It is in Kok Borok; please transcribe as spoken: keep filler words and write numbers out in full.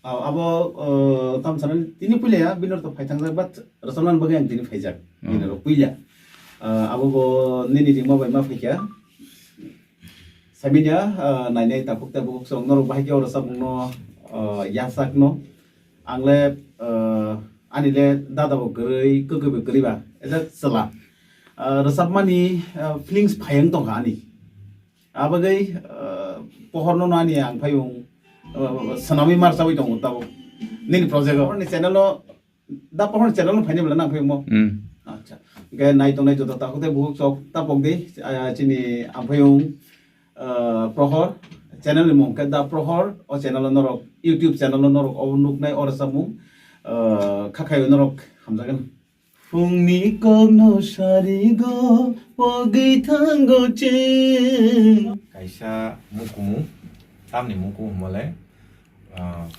Ah, abo, ah, tam sanani tini puila ya, bini ortho phai thangjak, but rwchapnani bagwi ang tini phaijak. Hmm. Bini rok puila. Ah, abo bo nini ringma bai ma phaikha. Saimanya, ah, nainai takhuk tei bukhuk chwng norok bahai khe o rwchapmungno, ah, yachakno. Ang le, ah, ani le dada bo kwrwi, kwkwi bo kwrwi ba. Eda chwla. Ah, rwchapmani, ah, feelings phai wng tongkha ani. Abagwi, ah, pohorno no ani ang phaiung, ah, swnamwi mar chawi tongo tabuk. Nini project o. Ni channel o, da pohor channel no phaini bwla nang phaiung mo. Hmm. Acha. Ge nai tongnai joto takhuk tei bukhuk chwng tapok di, ah, chini ang phaiung, ah, Prohor. Channel ni mung khe Da Prohor. O channel o norok, YouTube channel o norok o nuknai o rwchapmung, ah, kha khai norok hamjagan. Phungni kokno sarigo pogwi thango chwng. Kaisa mukumu, tamni mukumu hwnmale, ah,